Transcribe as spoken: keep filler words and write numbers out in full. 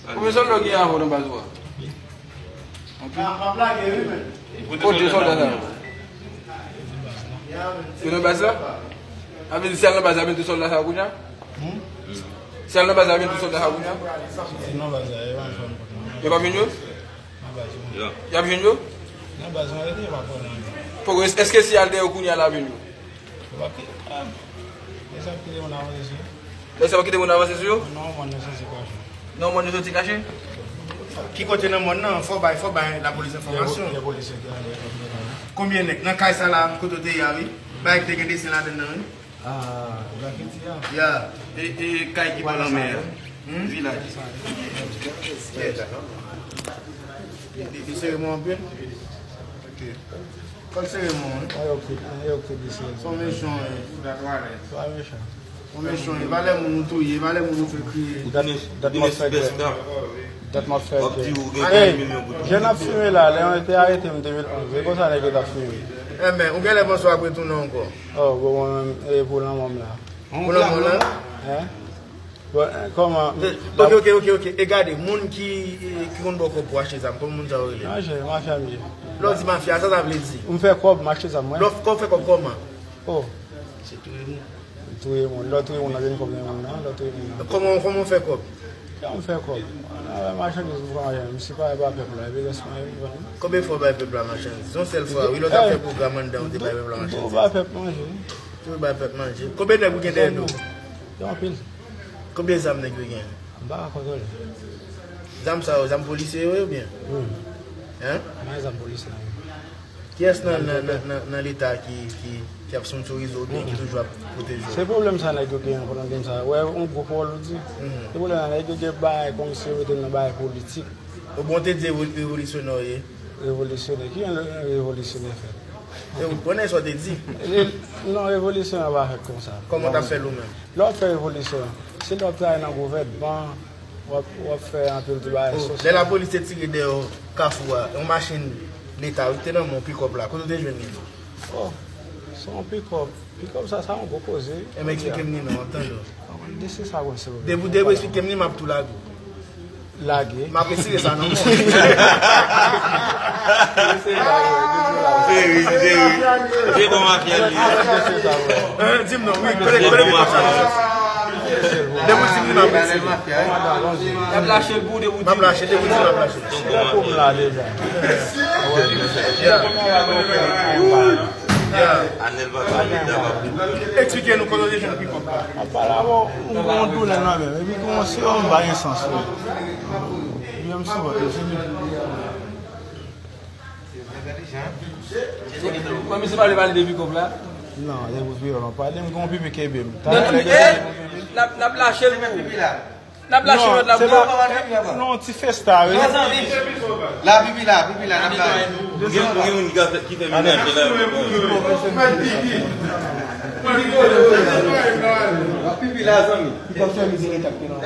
Konbyen sòlda w gen avè w nan baz ou a? Anpil? Kote sòlda sa yo? Yo nan baz la? Sa vle di si y al nan baz la, y ap jwenn tout sòlda sa yo kounye a? Si y al nan baz la, y ap jwenn tout sòlda sa yo kounye a? Yo pa jwenn yo? Y ap jwenn yo? Poko, èske si y al dèyè yo kounye a, l ap jwenn yo? Lè sa ap kite moun avanse sou yo? Lè sa ap kite moun avanse sou yo? Non, mòn yo soti kache. Non, mòn yo soti kache? Ki kote nan mòn nan? Fò bay, fò bay lapolis enfòmasyon. Konbyen nèg? Nan kay sa la, kote w te ye a, wi. Bagay ki te gen desen ladann nan, wi. Ah, Black Haiti a. Ya, e, e kay ki bò lanmè a. Hmm? Vilaj. Li, li, li sere mwen anpil. Ok. Fò l sere mwen, wi. An yo ki, an yo ki di se. Son mechan, wi. Son mechan. Son mechan, wi. Valè moun ou touye, valè moun ou fè kriye. Dat, dat m ap fè gè. Dat m ap fè gè. Ey, jèn ap fimen la, lè yo te arete m de mil onz, e konsa nèg yo t ap fimen. Enben, ou genlè panse w ap retounen ankò. Oh, bon, mwen menm, e pou lanmò m la. Pou lanmò w la? Hein? Bon, eh, kòman? Eh, ok, ok, ok, ok. E gade, moun ki, ki konn ba w kòb pou achte zam, kòman moun sa yo rele? Mafya, mafya m ye. Lè w di mafya, sa sa vle di? M fè kòb, m achte zam, mwen. Lè w, kòman w fè kòb kòman? Oh. Se touye moun. Touye moun. Lè w touye moun, w ap jwenn kòb nan men moun nan, lè w touye moun nan. Kòman, kòman w fè kòb? Kòman m fè kòb? Mwen avè machandiz m pran, m sipare ba pèp la, epi rès mwen, m vann. Konbyen fwa w bay pèp la machandiz? Yon sèl fwa, wi, lè w t ap fè pwogram anndan, ou te bay pèp la machandiz. Ou bay pèp manje. Tou bay pèp manje. Konbyen nèg ou gen dèyè do w? Gen anpil. Konbyen zam nèg yo gen? M pa ka kontwole. Zam sa yo, zam polisye yo ye oubyen? Wi. Hein? Nan zam polisye yo. Kiyès nan, nan, nan, nan, nan Leta ki, ki, ki ap sponsorize w oubyen ki toujou ap pwoteje w? Se pwoblèm sa nèg yo gen an, pandan m di w sa. Wè, yon gwo pawòl ou di. Se pwoblèm sa nèg yo gen bagay kòmsi yo mete m nan bagay politik. Ou bon te di revo-, revolisyonè w ye? Revolisyonè? Ki jan revolisyonè fèt? E ou konnen sa w te di? Non, revolisyonè pa fèt konsa. Kòman w t ap fè l ou menm? Lè w ap fè revolisyon, se lè w ap travay nan gouvènman, w ap, w ap fè anpil ti bagay sosyal. Lè lapolis te tire dèyè w Kafou a, yon machin Leta wi, te nan men w, pikòp la, kote w te jwenn li? Oh, se yon pikòp. Pikòp sa, sa yon gwo koze wi. Enben, eksplike m li non, m ap tande w. Desi sa konn se. Depi w, depi w eksplike m li, m ap tou lage w. Lage. M ap retire sa nan men w. Se ri, se ri. Se bon mafya li ye. Hein, di m non, wi, kote, kote pikòp sa? Depi w di m li, m ap retire. Y ap lache l pou ou, depi w di m. M ap lache, depi w di m, m ap lache. Se pou m la deja. Yeah. Anèl pa pale, ta pa pou. Eksplike nou kote w te jwenn pikòp la. Apa la, bon, m gen yon doulè nan men m. Epi kòmanse yon bagay sans wi. Byen m sou vant li fini. Kòm misye pa vle pale de pikòp la. Non, se pou vye w pale, m gen yon pipi kenbe m. Talè lè gen yon pipi. N ap, n ap lache l pou ou. N ap lache lòt la pou yo. Non, ti festa wi. La pipi la, pipi la, n ap la. Gen, gen moun ki ka fè, ki fè menaj la. Pipi la, zanmi. Li pa fè mize leta ki nan.